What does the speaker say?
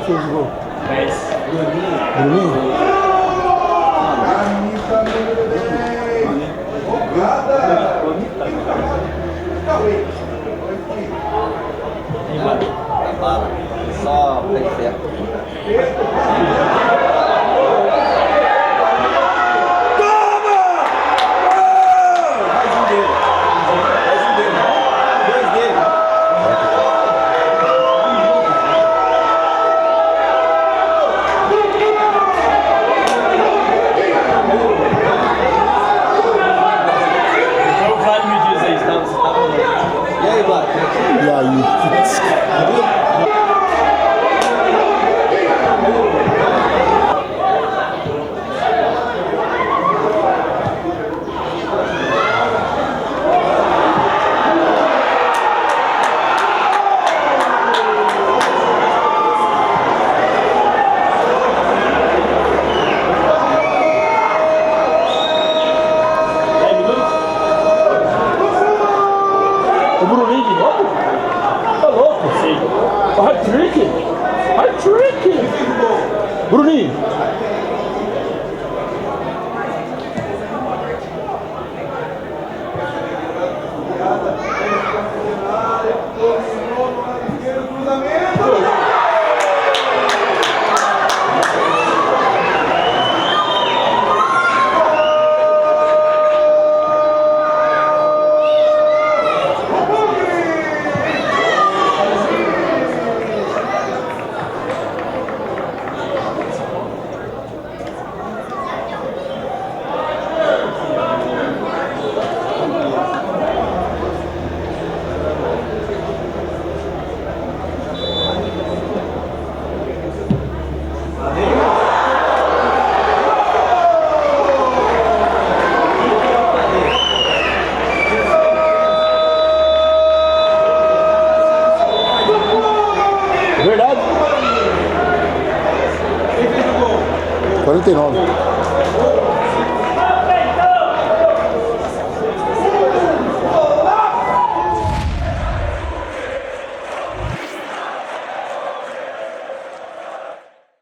Quem fez o gol? 10. Bruninho? Camisa número 10. Jogada. Cauê. Tá bala. Só pé de ferro. Mais um dele. Mais um dele. Dois dele. Então o Vlad me diz aí, você tava E aí, Vlad? E aí? minutos? O Bruninho de novo? Tá louco? Sim. O hat-trick? Hat-trick! Bruninho! Dominou no lado esquerdo, cruzamento. Verdade? 49.